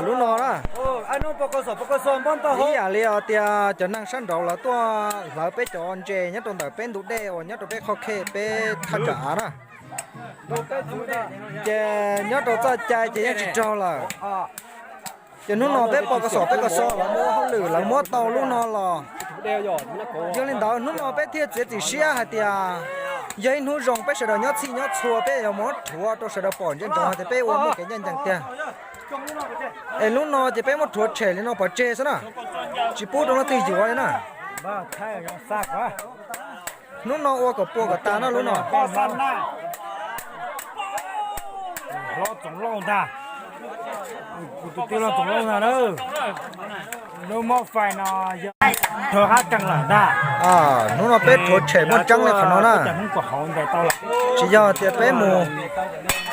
Lub no na, ib yam li tias cov neeg sab nraud lawv tuaj hlawv peb cov ntses nyob rau ntawm peb ntug dej uas nyob rau peb qhov khej peb thaj tsam av na. Ces nyob rau txoj cai ces yeej tsis raug lawm. Ces hnub no peb pom ko xom peb ko xo lawv muab hauj lwm lawv muab tau lub no los. Yog li ntawd hnub no peb thiaj txiav txim siab hais tias yog ib hnub zoo peb sawv daws nyob txhij nyob txhua peb yuav muab rhuav rau sawv daws pom ntsia ntsoov hais tias peb ua muaj kev ncaj ncees tiag. Es lub no ces peb muab rhuav tshem li no pov tseg xwb na, tsis pub rau leej twg yuav li na. Hnub no ua kom puas kom tas no lub no. Hnub no peb rhuav tshem muaj tseeb li qhov no na. Tsis yog tias peb mus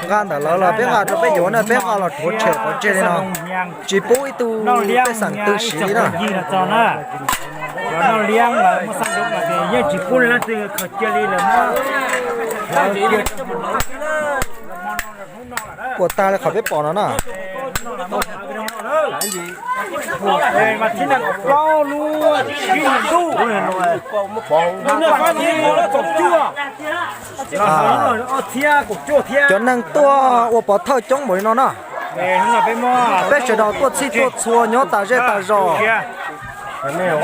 nqa ntawm lawv los peb nqa rau peb yuav na, peb nqa los rhuav tshem pov tseg li no, tsis pub ib tug pej xeem twg siv li na. Puas tag li qhov peb pom no na. Cov neeg tuaj ua pov thawj coob npaum li no na. Peb sawv daws tuaj txhij tuaj txhua nyob tas zej tas zos. Hnub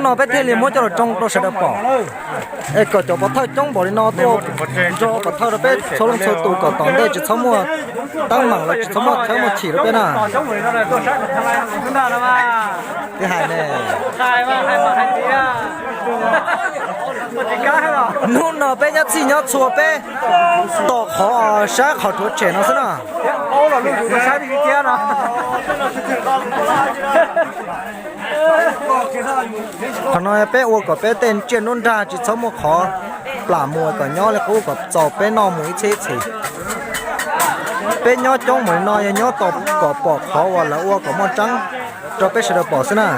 no peb thiaj li muab coj los tsoo rau sawv daws pom, es kom cov pov thawj coob npaum li no tuaj nrog pov thawj rau peb txhua leej txhua tus kom tom ntej tsis txhob muaj teeb meem los tsis txhob muaj khawb muaj chim rau peb na. Twb hais ne. Hnub no peb nyob txhij nyob txhua peb tom qhov saib qhov rhuav tshem no xwb na. Qhov no peb ua kom peb tej ntsiaj nruab nrag tsis txhob muaj qhov plam mus kom nyob li qub kom txaus peb noj mus ib txhiab ib txhis. Peb nyob coob mus li no yog nyob tau kom pom qhov uas lawv ua kom muaj tseeb rau peb sawv daws pom xwb na.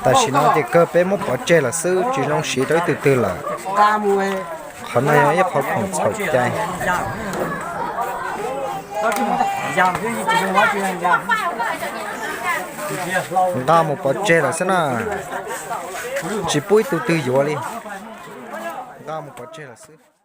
Tam sim no ces kawg peb muab pov tseg lawm xwb, tsis zoo siv rau ib tug twg lawm. Qhov no yog ib qhov khoom txhaum cai. Nqa mus pov tseg lawm xwb na, tsis pub ib tug twg yuav li. Nqa mus pov tseg lawm xwb.